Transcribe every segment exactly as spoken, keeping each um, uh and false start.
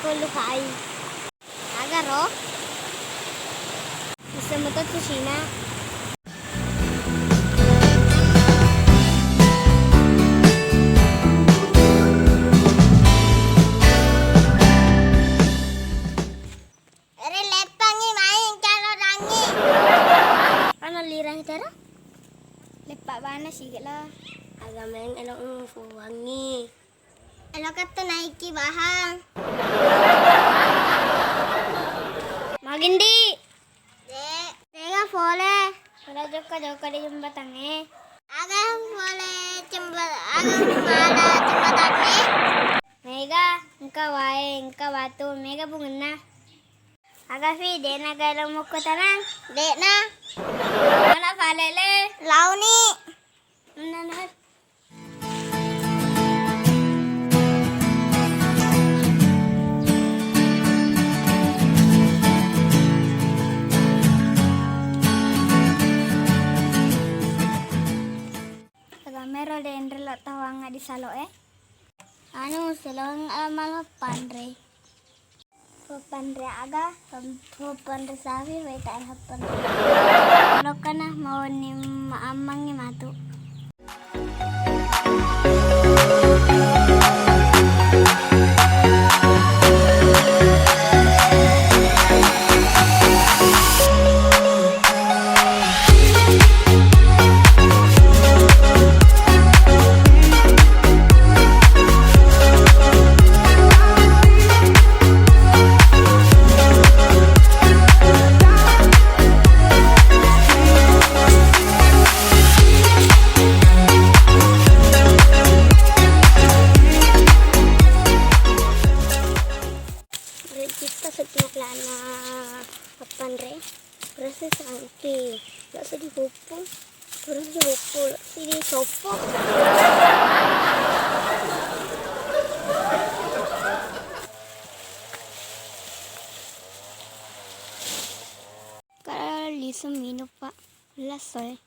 Lukai. Agaro? Bisa metu tu Cina. Ri leppangngi mai engka lorangngi. Ana lirang tero? Leppa bana sigala. Aga maeng elo ufuangngi. Elo katto naiki bahang. Magindi. De. Tega fole. Pada jokka-jokka di jembatangnge. Aga fole jemba-, aga fole jembatangnge. Mega, engka wae, engka batu, mega bungenna. Aga fi, de'na gaga mukko tanang? De'na. Mana falele? Launi. Menana. Aga mero de enre lo tawang di salo e. Anu, selong amal panre. Hoppanre aga? Hoppanre safi, waita e hoppanre. Lokkana mauni ammangngi matu. Rejista sedding lana appanre. Rasa sangke. Rasa dihupung. Rasa dihupung. Rasa disoppo. Kala lisu minung, Pak. Lasso e.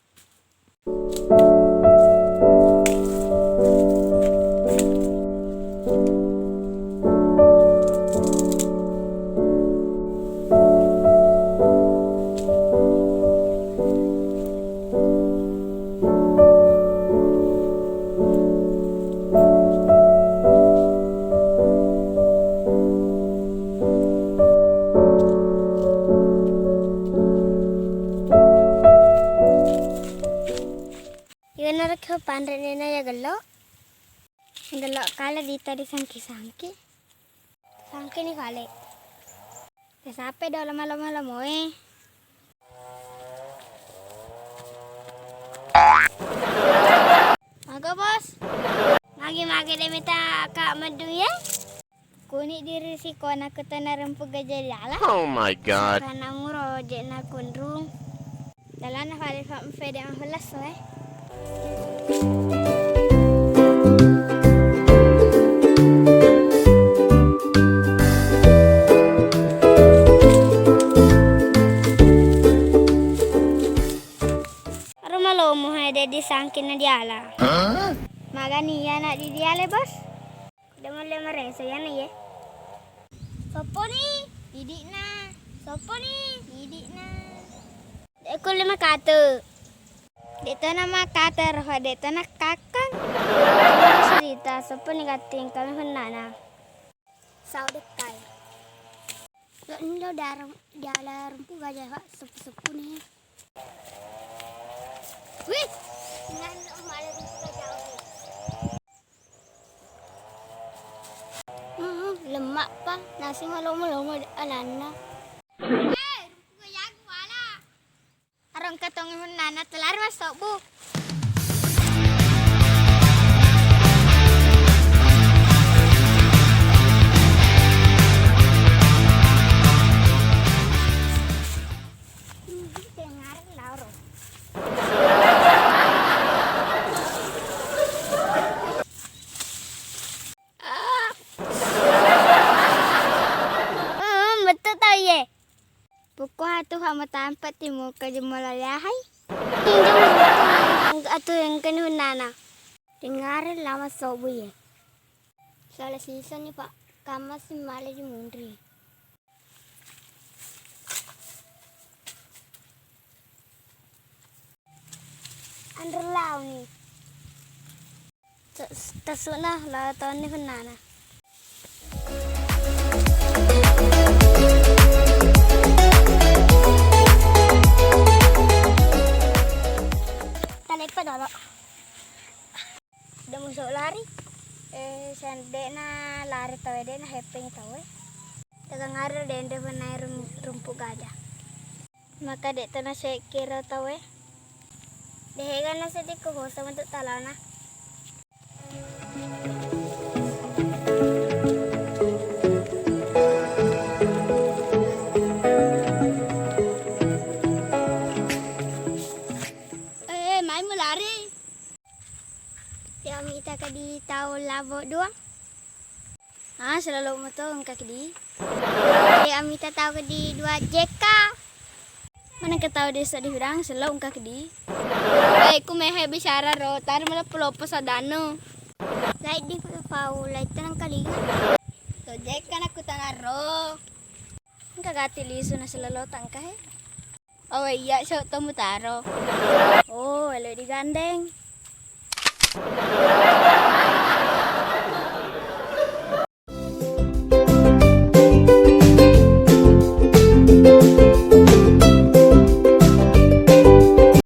Iyanaro ko panre nena ya gello. Gello kala dita disangki-sangki. Sangkini fale. Te sape do lama-lama lamoe. Aga, Bos? Magi-magi de mita ka meddu ye? Kuni diri sikona kutana rempu gaja diala. Oh my God. Kana muro je na kunrung. Dalana fale fa mfede mahulas we. Aro malomo he de disangkina diala. Hah? Magani iyana di diale, Bos? De mulle mareso iyana ye. Sopponi idi'na. Sopponi idi'na. De kulle makate. De tona makate roha, de tona kakkang. Cerita sopponi gatting kami hunnana. Sau dekkai. Lo indo darang diala rumpu gaja, Pak, seppu-seppu ni. Wih, nganno male rumpu gaja. Hmm, lemak pa nasi malomo-lomo alanna. Eh, rumpu gajaku wala. Aro engka tongi hunnana telari massobbu. Ah. Hmm, betul tau ye. Pukko hatu fa matampe timuka jemala lehai. Atu engkani hunnana. Dengareng lama sobu ye. Salah season ni, Pak. Kamma si male di munri. Anre laoni. Tasuna lao tawanni fennana. Taleppa dolo. De' muso lari. Eh, sen-, de'na lari tauwe, de'na heppengi tauwe. Tegang arero denre fennai rum-, rumpu gajah. Maka de' to nasekkiro tauwe. De'ga naseddi ko hosa metu talana. Eh, eh, mai mulari. Dia mita ke di tau labo dua. Ah, selalu moto engka kedi. Dek amita tau kedi dua J K. Mana ke tau desa di hudang selalu engka kedi. Eh, ku mehe bicara ro, tadi malah pelopo sadano. Lai di pau, lai tenang kalinga. To J K nak ku tanah ro. Engka gati lisu na selalo tangka he. Oh iya, so to mutaro. Oh, elo digandeng.